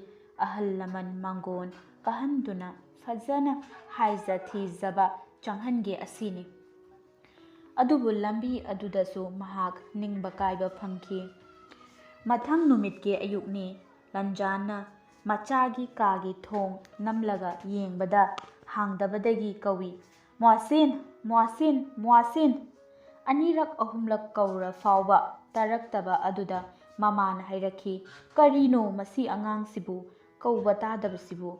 ꯑꯍꯜ ꯂꯃꯟ ꯃꯥꯡꯒꯣꯟ ꯀꯥꯍꯟꯗꯨꯅ ꯐꯖꯅ ꯍꯥꯏꯖ ꯊꯤꯖꯕ ꯆꯪꯍꯟꯒꯦ ꯑꯁꯤꯅꯤ꯫ ꯑꯗꯨꯕꯨ ꯂꯝꯕꯤ ꯑꯗꯨꯗꯁꯨ ꯃꯍꯥꯛ ꯅꯤꯡꯕ ꯀꯥꯏꯕ ꯐꯪꯈꯤ꯫ ꯃꯊꯪ ꯅꯨꯃꯤꯠꯀꯤ ꯑꯌꯨꯛꯅꯤ꯫ ꯂꯟꯖꯥꯟꯅ ꯃꯆꯥꯒꯤ ꯀꯥꯒꯤ ꯊꯣꯡ ꯅꯝꯂꯒ ꯌꯦꯡꯕꯗ ꯍꯥꯡꯗꯕꯗꯒꯤ ꯀꯧꯏ, "ꯃꯣꯍꯁꯤꯟ, ꯃꯣꯍꯁꯤꯟ, ꯃꯣꯍꯁꯤꯟ!" ꯑꯅꯤꯔꯛ ꯑꯍꯨꯝꯂꯛ ꯀꯧꯔ ꯐꯥꯎꯕ ꯇꯥꯔꯛꯇꯕ ꯑꯗꯨꯗ ꯃꯃꯥꯅ ꯍꯥꯏꯔꯛꯈꯤ, "ꯀꯔꯤꯅꯣ ꯃꯁꯤ ꯑꯉꯥꯡꯁꯤꯕꯨ ꯀꯧꯕ ꯇꯥꯗꯕꯁꯤꯕꯨ?"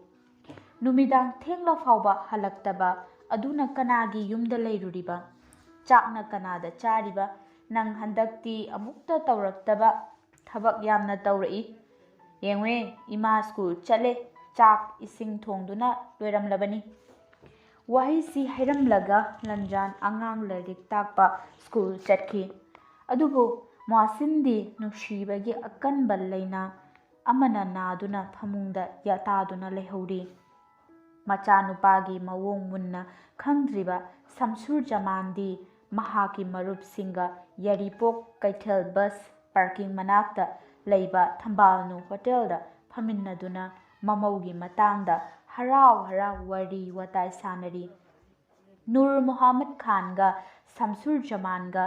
ꯅꯨꯃꯤꯗꯥꯡ ꯊꯦꯡꯂ ꯐꯥꯎꯕ ꯍꯜꯂꯛꯇꯕ ꯑꯗꯨꯅ ꯀꯅꯥꯒꯤ ꯌꯨꯝꯗ ꯂꯩꯔꯨꯔꯤꯕ? ꯆꯥꯛꯅ ꯀꯅꯥꯗ ꯆꯥꯔꯤꯕ? ꯅꯪ ꯍꯟꯗꯛꯇꯤ ꯑꯃꯨꯛꯇ ꯇꯧꯔꯛꯇꯕ ꯊꯕꯛ ꯌꯥꯝꯅ ꯇꯧꯔꯛꯏ꯫ ꯌꯦꯡꯉꯨꯍꯦ, ꯏꯃꯥ ꯁ꯭ꯀꯨꯜ ꯆꯠꯂꯦ, ꯆꯥꯛ ꯏꯁꯤꯡ ꯊꯣꯡꯗꯨꯅ ꯂꯣꯏꯔꯝꯂꯕꯅꯤ꯫ ꯋꯥꯍꯩꯁꯤ ꯍꯩꯔꯝꯂꯒ ꯂꯟꯖꯥꯟ ꯑꯉꯥꯡ ꯂꯥꯏꯔꯤꯛ ꯇꯥꯛꯄ ꯁ꯭ꯀꯨꯜ ꯆꯠꯈꯤ꯫ ꯑꯗꯨꯕꯨ ꯃꯣꯍꯁꯤꯟꯗꯤ ꯅꯨꯡꯁꯤꯕꯒꯤ ꯑꯀꯟꯕ ꯂꯩꯅꯥ ꯑꯃꯅ ꯅꯥꯗꯨꯅ ꯐꯃꯨꯡꯗ ꯌꯥꯇꯥꯗꯨꯅ ꯂꯩꯍꯧꯔꯤ꯫ ꯃꯆꯥꯅꯨꯄꯥꯒꯤ ꯃꯑꯣꯡ ꯃꯨꯟꯅ ꯈꯪꯗ꯭ꯔꯤꯕ ꯁꯝꯁꯨꯔ ꯖꯃꯥꯟꯗꯤ ꯃꯍꯥꯛꯀꯤ ꯃꯔꯨꯞꯁꯤꯡꯒ ꯌꯥꯏꯔꯤꯄꯣꯛ ꯀꯩꯊꯦꯜ ꯕꯁ ꯄꯥꯔꯀꯤꯡ ꯃꯅꯥꯛꯇ ꯂꯩꯕ ꯊꯝꯕꯥꯜꯅꯨ ꯍꯣꯇꯦꯜꯗ ꯐꯝꯃꯤꯟꯅꯗꯨꯅ ꯃꯃꯧꯒꯤ ꯃꯇꯥꯡꯗ ꯍꯔꯥꯎ ꯍꯔꯥꯎ ꯋꯥꯔꯤ ꯋꯥꯇꯥꯏ ꯁꯥꯟꯅꯔꯤ꯫ ꯅꯨꯔ ꯃꯨꯍꯝꯃꯗ ꯈꯥꯟꯒ ꯁꯝꯁꯨꯔ ꯖꯃꯥꯟꯒ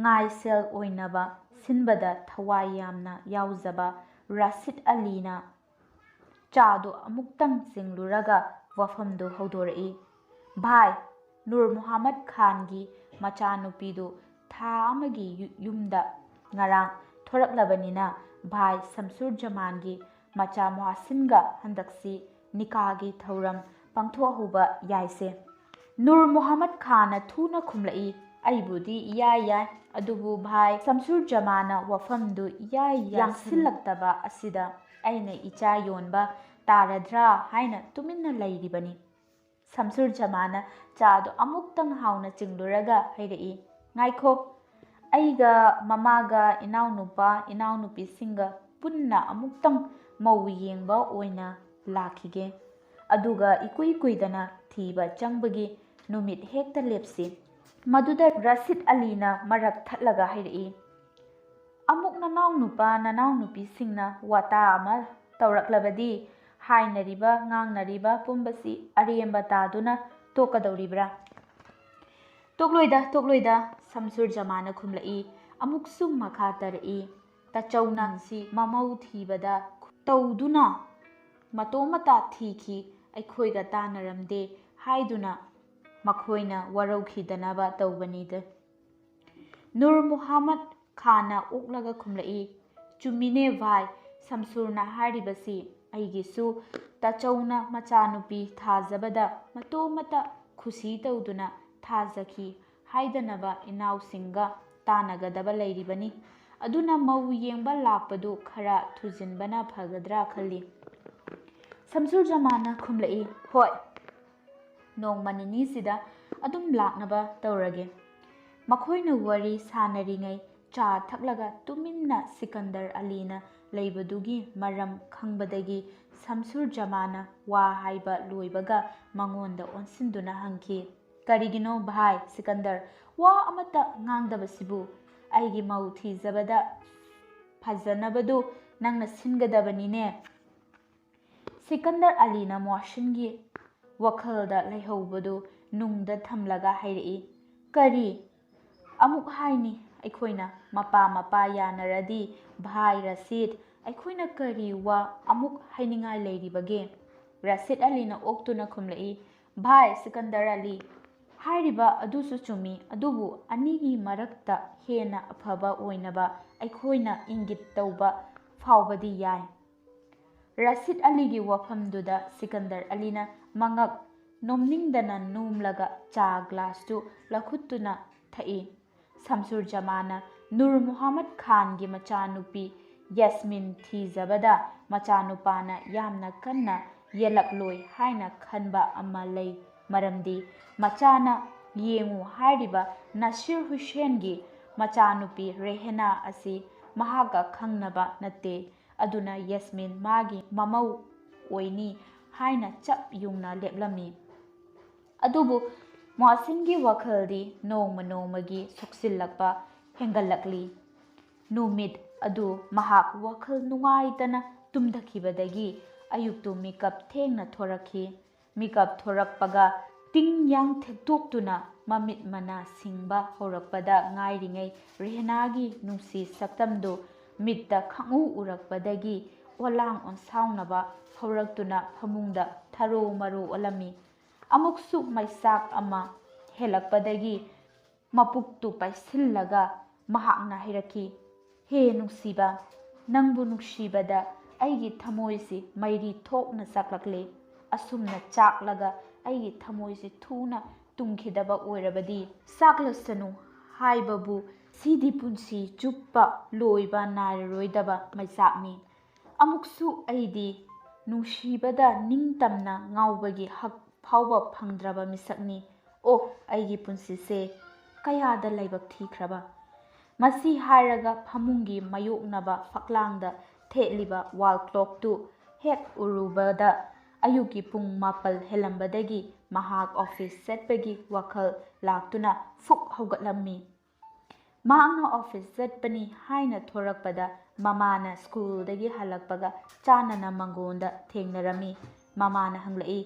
ꯉꯥꯏꯁꯦꯜ ꯑꯣꯏꯅꯕ ꯁꯤꯟꯕꯗ ꯊꯋꯥꯏ ꯌꯥꯝꯅ ꯌꯥꯎꯖꯕ ꯔꯥꯁꯤꯗ ꯑꯂꯤꯅ ꯆꯥꯗꯨ ꯑꯃꯨꯛꯇꯪ ꯆꯤꯡꯂꯨꯔꯒ ꯋꯥꯐꯝꯗꯨ ꯍꯧꯗꯣꯔꯛꯏ꯫ "ꯚꯥꯏ, ꯅꯨꯔ ꯃꯨꯍꯝꯃꯗ ꯈꯥꯟꯒꯤ ꯃꯆꯥꯅꯨꯄꯤꯗꯨ ꯊꯥ ꯑꯃꯒꯤ ꯌꯨ-, ꯌꯨꯝꯗ ꯉꯔꯥꯡ ꯊꯣꯔꯛꯂꯕꯅꯤꯅ ꯚꯥꯏ ꯁꯝꯁꯨꯔ ꯖꯃꯥꯟꯒꯤ ꯃꯆꯥ ꯃꯣꯍꯁꯤꯟꯒ ꯍꯟꯗꯛꯁꯤ ꯅꯤꯀꯥꯒꯤ ꯊꯧꯔꯝ ꯄꯥꯡꯊꯣꯛꯍꯧꯕ ꯌꯥꯏꯁꯦ?" ꯅꯨꯔ ꯃꯨꯍꯝꯃꯗ ꯈꯥꯟꯅ ꯊꯨꯅ ꯈꯨꯝꯂꯛꯏ, "ꯑꯩꯕꯨꯗꯤ ꯏꯌꯥ ꯌꯥꯏ, ꯑꯗꯨꯕꯨ ꯚꯥꯏ ꯁꯝꯁꯨꯔ ꯖꯃꯥꯟꯅ ꯋꯥꯐꯝꯗꯨ ꯏꯌꯥ ꯌꯥꯁꯤꯜꯂꯛꯇꯕ ꯑꯁꯤꯗ ꯑꯩꯅ ꯏꯆꯥ ꯌꯣꯟꯕ ꯇꯥꯔꯗ꯭ꯔꯥ ꯍꯥꯏꯅ ꯇꯨꯃꯤꯟꯅ ꯂꯩꯔꯤꯕꯅꯤ꯫" ꯁꯝꯁꯨꯔ ꯖꯃꯥꯟꯅ ꯆꯥꯗꯨ ꯑꯃꯨꯛꯇꯪ ꯍꯥꯎꯅ ꯆꯤꯡꯂꯨꯔꯒ ꯍꯥꯏꯔꯛꯏ, "ꯉꯥꯏꯈꯣ, ꯑꯩꯒ ꯃꯃꯥꯒ ꯏꯅꯥꯎꯅꯨꯄꯥ ꯏꯅꯥꯎꯅꯨꯄꯤꯁꯤꯡꯒ ꯄꯨꯟꯅ ꯑꯃꯨꯛꯇꯪ ꯃꯧ ꯌꯦꯡꯕ ꯑꯣꯏꯅ ꯂꯥꯛꯈꯤꯒꯦ꯫ ꯑꯗꯨꯒ ꯏꯀꯨꯏ ꯀꯨꯏꯗꯅ ꯊꯤꯕ ꯆꯪꯕꯒꯤ ꯅꯨꯃꯤꯠ ꯍꯦꯛꯇ ꯂꯦꯞꯁꯤ꯫" ꯃꯗꯨꯗ ꯔꯥꯁꯤꯗ ꯑꯂꯤꯅ ꯃꯔꯛ ꯊꯠꯂꯒ ꯍꯥꯏꯔꯛꯏ, "ꯑꯃꯨꯛ ꯅꯅꯥꯎꯅꯨꯄꯥ ꯅꯅꯥꯎꯅꯨꯄꯤꯁꯤꯡꯅ ꯋꯥꯇꯥ ꯑꯃ ꯇꯧꯔꯛꯂꯕꯗꯤ ꯍꯥꯏꯅꯔꯤꯕ ꯉꯥꯡꯅꯔꯤꯕ ꯄꯨꯝꯕꯁꯤ ꯑꯔꯦꯝꯕ ꯇꯥꯗꯨꯅ ꯇꯣꯛꯀꯗꯧꯔꯤꯕ꯭ꯔꯥ?" "ꯇꯣꯛꯂꯣꯏꯗ, ꯇꯣꯛꯂꯣꯏꯗ," ꯁꯝꯁꯨꯔ ꯖꯃꯥꯟꯅ ꯈꯨꯝꯂꯛꯏ꯫ ꯑꯃꯨꯛꯁꯨ ꯃꯈꯥ ꯇꯥꯔꯛꯏ, "ꯇꯥꯆꯧꯅ ꯁꯤ ꯃꯃꯧ ꯊꯤꯕꯗ ꯇꯧꯗꯨꯅ ꯃꯇꯣꯝꯇ ꯊꯤꯈꯤ, ꯑꯩꯈꯣꯏꯒ ꯇꯥꯟꯅꯔꯝꯗꯦ ꯍꯥꯏꯗꯨꯅ ꯃꯈꯣꯏꯅ ꯋꯥꯔꯧꯈꯤꯗꯅꯕ ꯇꯧꯕꯅꯤꯗ꯫" ꯅꯨꯔ ꯃꯨꯍꯝꯃꯗ ꯈꯥꯟꯅ ꯑꯣꯛꯂꯒ ꯈꯨꯝꯂꯛꯏ, "ꯆꯨꯝꯃꯤꯅꯦ ꯚꯥꯏ, ꯁꯝꯁꯨꯔꯅ ꯍꯥꯏꯔꯤꯕꯁꯤ ꯑꯩꯒꯤꯁꯨ ꯇꯥꯆꯧꯅ ꯃꯆꯥꯅꯨꯄꯤ ꯊꯥꯖꯕꯗ ꯃꯇꯣꯝꯇ ꯈꯨꯁꯤ ꯇꯧꯗꯨꯅ ꯊꯥꯖꯈꯤ ꯍꯥꯏꯗꯅꯕ ꯏꯅꯥꯎꯁꯤꯡꯒ ꯇꯥꯟꯅꯒꯗꯕ ꯂꯩꯔꯤꯕꯅꯤ꯫ ꯑꯗꯨꯅ ꯃꯧ ꯌꯦꯡꯕ ꯂꯥꯛꯄꯗꯨ ꯈꯔ ꯊꯨꯖꯤꯟꯕꯅ ꯐꯒꯗ꯭ꯔꯥ ꯈꯜꯂꯤ꯫ ꯁꯝꯁꯨꯔ ꯖꯃꯥꯅ ꯈꯨꯝꯂꯛꯏ, "ꯍꯣꯏ, ꯅꯣꯡꯃ ꯅꯤꯅꯤꯁꯤꯗ ꯑꯗꯨꯝ ꯂꯥꯛꯅꯕ ꯇꯧꯔꯒꯦ꯫" ꯃꯈꯣꯏꯅ ꯋꯥꯔꯤ ꯁꯥꯅꯔꯤꯉꯩ ꯆꯥ ꯊꯛꯂꯒ ꯇꯨꯃꯤꯟꯅ ꯁꯤꯀꯟꯗꯔ ꯑꯂꯤꯅ ꯂꯩꯕꯗꯨꯒꯤ ꯃꯔꯝ ꯈꯪꯕꯗꯒꯤ ꯁꯝꯁꯨꯔ ꯖꯃꯥꯅ ꯋꯥ ꯍꯥꯏꯕ ꯂꯣꯏꯕꯒ ꯃꯉꯣꯟꯗ ꯑꯣꯟꯁꯤꯟꯗꯨꯅ ꯍꯪꯈꯤ, "ꯀꯔꯤꯒꯤꯅꯣ ꯚꯥꯏ ꯁꯤꯀꯟꯗꯔ ꯋꯥ ꯑꯃꯠꯇ ꯉꯥꯡꯗꯕꯁꯤꯕꯨ? ꯑꯩꯒꯤ ꯃꯧ ꯊꯤꯖꯕꯗ ꯐꯖꯅꯕꯗꯨ ꯅꯪꯅ ꯁꯤꯟꯒꯗꯕꯅꯤꯅꯦ꯫" ꯁꯤꯀꯟꯗꯔ ꯑꯂꯤꯅ ꯃꯣꯍꯁꯤꯟꯒꯤ ꯋꯥꯈꯜꯗ ꯂꯩꯍꯧꯕꯗꯨ ꯅꯨꯡꯗ ꯊꯝꯂꯒ ꯍꯥꯏꯔꯛꯏ, "ꯀꯔꯤ? ꯑꯃꯨꯛ ꯍꯥꯏꯅꯤ ꯑꯩꯈꯣꯏꯅ ꯃꯄꯥ ꯃꯄꯥ ꯌꯥꯅꯔꯗꯤ꯫ ꯚꯥꯏ ꯔꯁꯤꯗ, ꯑꯩꯈꯣꯏꯅ ꯀꯔꯤ ꯋꯥ ꯑꯃꯨꯛ ꯍꯥꯏꯅꯤꯡꯉꯥꯏ ꯂꯩꯔꯤꯕꯒꯦ?" ꯔꯁꯤꯗ ꯑꯂꯤꯅ ꯑꯣꯛꯇꯨꯅ ꯈꯨꯝꯂꯛꯏ, "ꯚꯥꯏ ꯁꯤꯀꯟꯗꯔ ꯑꯂꯤ, ꯍꯥꯏꯔꯤꯕ ꯑꯗꯨꯁꯨ ꯆꯨꯝꯃꯤ, ꯑꯗꯨꯕꯨ ꯑꯅꯤꯒꯤ ꯃꯔꯛꯇ ꯍꯦꯟꯅ ꯑꯐꯕ ꯑꯣꯏꯅꯕ ꯑꯩꯈꯣꯏꯅ ꯏꯪꯒꯤꯠ ꯇꯧꯕ ꯐꯥꯎꯕꯗꯤ ꯌꯥꯏ꯫" ꯔꯁꯤꯗ ꯑꯂꯤꯒꯤ ꯋꯥꯐꯝꯗꯨꯗ ꯁꯤꯀꯟꯗꯔ ꯑꯂꯤꯅ ꯃꯉꯛ ꯅꯣꯝꯅꯤꯡꯗꯅ ꯅꯣꯝꯂꯒ ꯆꯥ ꯒ꯭ꯂꯥꯁꯇꯨ ꯂꯧꯈꯠꯇꯨꯅ ꯊꯛꯏ꯫ ꯁꯝꯁꯨꯔ ꯖꯃꯥꯅ ꯅꯨꯔ ꯃꯨꯍꯝꯃꯗ ꯈꯥꯟꯒꯤ ꯃꯆꯥꯅꯨꯄꯤ ꯌꯥꯁꯃꯤꯟ ꯊꯤꯖꯕꯗ ꯃꯆꯥꯅꯨꯄꯥꯅ ꯌꯥꯝꯅ ꯀꯟꯅ ꯌꯦꯜꯂꯛꯂꯣꯏ ꯍꯥꯏꯅ ꯈꯟꯕ ꯑꯃ ꯂꯩ꯫ ꯃꯔꯝꯗꯤ ꯃꯆꯥꯅ ꯌꯦꯡꯉꯨ ꯍꯥꯏꯔꯤꯕ ꯅꯁꯤꯔ ꯍꯨꯁꯦꯟꯒꯤ ꯃꯆꯥꯅꯨꯄꯤ ꯔꯦꯍꯦꯅꯥ ꯑꯁꯤ ꯃꯍꯥꯛꯀ ꯈꯪꯅꯕ ꯅꯠꯇꯦ꯫ ꯑꯗꯨꯅ ꯌꯥꯁꯃꯤꯟ ꯃꯥꯒꯤ ꯃꯃꯧ ꯑꯣꯏꯅꯤ ꯍꯥꯏꯅ ꯆꯞ ꯌꯨꯡꯅ ꯂꯦꯞꯂꯝꯃꯤ꯫ ꯑꯗꯨꯕꯨ ꯃꯣꯍꯁꯤꯟꯒꯤ ꯋꯥꯈꯜꯗꯤ ꯅꯣꯡꯃ ꯅꯣꯡꯃꯒꯤ ꯁꯣꯛꯆꯤꯜꯂꯛꯄ ꯍꯦꯟꯒꯠꯂꯛꯂꯤ꯫ ꯅꯨꯃꯤꯠ ꯑꯗꯨ ꯃꯍꯥꯛ ꯋꯥꯈꯜ ꯅꯨꯡꯉꯥꯏꯇꯅ ꯇꯨꯝꯊꯈꯤꯕꯗꯒꯤ ꯑꯌꯨꯛꯇꯨ ꯃꯤꯀꯞ ꯊꯦꯡꯅ ꯊꯣꯔꯛꯈꯤ꯫ ꯃꯤꯀꯞ ꯊꯣꯔꯛꯄꯒ ꯇꯤꯡ ꯌꯥꯡ ꯊꯦꯛꯇꯣꯛꯇꯨꯅ ꯃꯃꯤꯠ ꯃꯅꯥ ꯁꯤꯡꯕ ꯍꯧꯔꯛꯄꯗ ꯉꯥꯏꯔꯤꯉꯩ ꯔꯦꯍꯅꯥꯒꯤ ꯅꯨꯡꯁꯤ ꯁꯛꯇꯝꯗꯨ ꯃꯤꯠꯇ ꯈꯪꯎ ꯎꯔꯛꯄꯗꯒꯤ ꯑꯣꯂꯥꯡ ꯑꯣꯟꯁꯥꯎꯅꯕ ꯍꯧꯔꯛꯇꯨꯅ ꯐꯃꯨꯡꯗ ꯊꯔꯣ ꯃꯔꯣ ꯑꯣꯜꯂꯝꯃꯤ꯫ ꯑꯃꯨꯛꯁꯨ ꯃꯩꯆꯥꯛ ꯑꯃ ꯍꯦꯜꯂꯛꯄꯗꯒꯤ ꯃꯄꯨꯛꯇꯨ ꯄꯥꯏꯁꯤꯜꯂꯒ ꯃꯍꯥꯛꯅ ꯍꯥꯏꯔꯛꯈꯤ, "ꯍꯦ ꯅꯨꯡꯁꯤꯕ, ꯅꯪꯕꯨ ꯅꯨꯡꯁꯤꯕꯗ ꯑꯩꯒꯤ ꯊꯃꯣꯏꯁꯤ ꯃꯩꯔꯤ ꯊꯣꯛꯅ ꯆꯥꯛꯂꯛꯂꯦ꯫ ꯑꯁꯨꯝꯅ ꯆꯥꯛꯂꯒ ꯑꯩꯒꯤ ꯊꯃꯣꯏꯁꯤ ꯊꯨꯅ ꯇꯨꯝꯈꯤꯗꯕ ꯑꯣꯏꯔꯕꯗꯤ, ꯆꯥꯛꯂꯁꯅꯨ ꯍꯥꯏꯕꯕꯨ ꯁꯤꯗꯤ ꯄꯨꯟꯁꯤ ꯆꯨꯞꯄ ꯂꯣꯏꯕ ꯅꯥꯏꯔꯔꯣꯏꯗꯕ ꯃꯩꯆꯥꯛꯅꯤ꯫ ꯑꯃꯨꯛꯁꯨ ꯑꯩꯗꯤ ꯅꯨꯡꯁꯤꯕꯗ ꯅꯤꯡꯇꯝꯅ ꯉꯥꯎꯕꯒꯤ ꯍꯛ ꯐꯥꯎꯕ ꯐꯪꯗ꯭ꯔꯕ ꯃꯤꯁꯛꯅꯤ꯫ ꯑꯣ, ꯑꯩꯒꯤ ꯄꯨꯟꯁꯤꯁꯦ ꯀꯌꯥꯗ ꯂꯥꯏꯕꯛ ꯊꯤꯈ꯭ꯔꯕ! ꯃꯁꯤ ꯍꯥꯏꯔꯒ ꯐꯃꯨꯡꯒꯤ ꯃꯥꯌꯣꯛꯅꯕ ꯐꯛꯂꯥꯡꯗ ꯊꯦꯠꯂꯤꯕ ꯋꯥꯜ ꯀ꯭ꯂꯣꯛꯇꯨ ꯍꯦꯛ ꯎꯔꯨꯕꯗ ꯑꯌꯨꯛꯀꯤ ꯄꯨꯡ ꯃꯥꯄꯜ ꯍꯦꯜꯂꯝꯕꯗꯒꯤ ꯃꯍꯥꯛ ꯑꯣꯐꯤꯁ ꯆꯠꯄꯒꯤ ꯋꯥꯈꯜ ꯂꯥꯛꯇꯨꯅ ꯐꯨꯛ ꯍꯧꯒꯠꯂꯝꯃꯤ꯫ ꯃꯍꯥꯛꯅ ꯑꯣꯐꯤꯁ ꯆꯠꯄꯅꯤ ꯍꯥꯏꯅ ꯊꯣꯔꯛꯄꯗ ꯃꯃꯥꯅ ꯁ꯭ꯀꯨꯜꯗꯒꯤ ꯍꯜꯂꯛꯄꯒ ꯆꯥꯟꯅꯅ ꯃꯉꯣꯟꯗ ꯊꯦꯡꯅꯔꯝꯃꯤ꯫ ꯃꯃꯥꯅ ꯍꯪꯂꯛꯏ,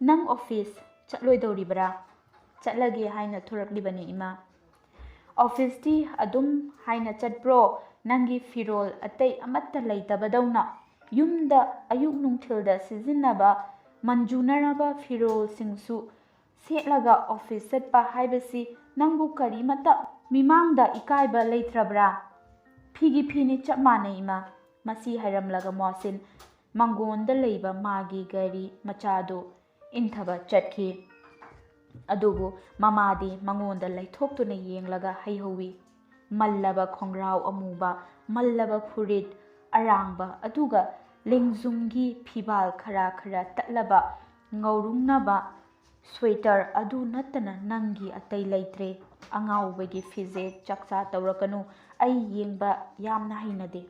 "ꯅꯪ ꯑꯣꯐꯤꯁ ꯆꯠꯂꯣꯏꯗꯧꯔꯤꯕ꯭ꯔꯥ?" "ꯆꯠꯂꯒꯦ ꯍꯥꯏꯅ ꯊꯣꯔꯛꯂꯤꯕꯅꯤ, ꯏꯃꯥ꯫" "ꯑꯣꯐꯤꯁꯇꯤ ꯑꯗꯨꯝ ꯍꯥꯏꯅ ꯆꯠꯄ꯭ꯔꯣ? ꯅꯪꯒꯤ ꯐꯤꯔꯣꯜ ꯑꯇꯩ ꯑꯃꯠꯇ ꯂꯩꯇꯕꯗꯧꯅ ꯌꯨꯝꯗ ꯑꯌꯨꯛ ꯅꯨꯡꯊꯤꯜꯗ ꯁꯤꯖꯤꯟꯅꯕ ꯃꯟꯖꯨꯅꯔꯕ ꯐꯤꯔꯣꯜꯁꯤꯡꯁꯨ ꯁꯦꯠꯂꯒ ꯑꯣꯐꯤꯁ ꯆꯠꯄ ꯍꯥꯏꯕꯁꯤ ꯅꯪꯕꯨ ꯀꯔꯤꯃꯠꯇ ꯃꯤꯃꯥꯡꯗ ꯏꯀꯥꯏꯕ ꯂꯩꯇ꯭ꯔꯕ꯭ꯔꯥ?" "ꯐꯤꯒꯤ ꯐꯤꯅꯤ, ꯆꯞ ꯃꯥꯟꯅꯩ, ꯏꯃꯥ꯫" ꯃꯁꯤ ꯍꯥꯏꯔꯝꯂꯒ ꯃꯣꯍꯁꯤꯟ ꯃꯪꯒꯣꯟꯗ ꯂꯩꯕ ꯃꯥꯒꯤ ꯒꯥꯔꯤ ꯃꯆꯥꯗꯨ ꯏꯟꯊꯕ ꯆꯠꯈꯤ꯫ ꯑꯗꯨꯕꯨ ꯃꯃꯥꯗꯤ ꯃꯉꯣꯟꯗ ꯂꯩꯊꯣꯛꯇꯨꯅ ꯌꯦꯡꯂꯒ ꯍꯩꯍꯧꯋꯤ꯫ ꯃꯜꯂꯕ ꯈꯣꯡꯒ꯭ꯔꯥꯎ ꯑꯃꯨꯕ, ꯃꯜꯂꯕ ꯐꯨꯔꯤꯠ ꯑꯔꯥꯡꯕ, ꯑꯗꯨꯒ ꯂꯦꯡꯖꯨꯝꯒꯤ ꯐꯤꯕꯥꯜ ꯈꯔ ꯈꯔ ꯇꯠꯂꯕ ꯉꯧꯔꯨꯡꯅꯕ ꯁ꯭ꯋꯦꯇꯔ ꯑꯗꯨ ꯅꯠꯇꯅ ꯅꯪꯒꯤ ꯑꯇꯩ ꯂꯩꯇ꯭ꯔꯦ꯫ ꯑꯉꯥꯎꯕꯒꯤ ꯐꯤꯖꯦꯠ ꯆꯥꯛꯆꯥ ꯇꯧꯔꯛꯀꯅꯨ꯫ ꯑꯩ ꯌꯦꯡꯕ ꯌꯥꯝꯅ ꯍꯩꯅꯗꯦ꯫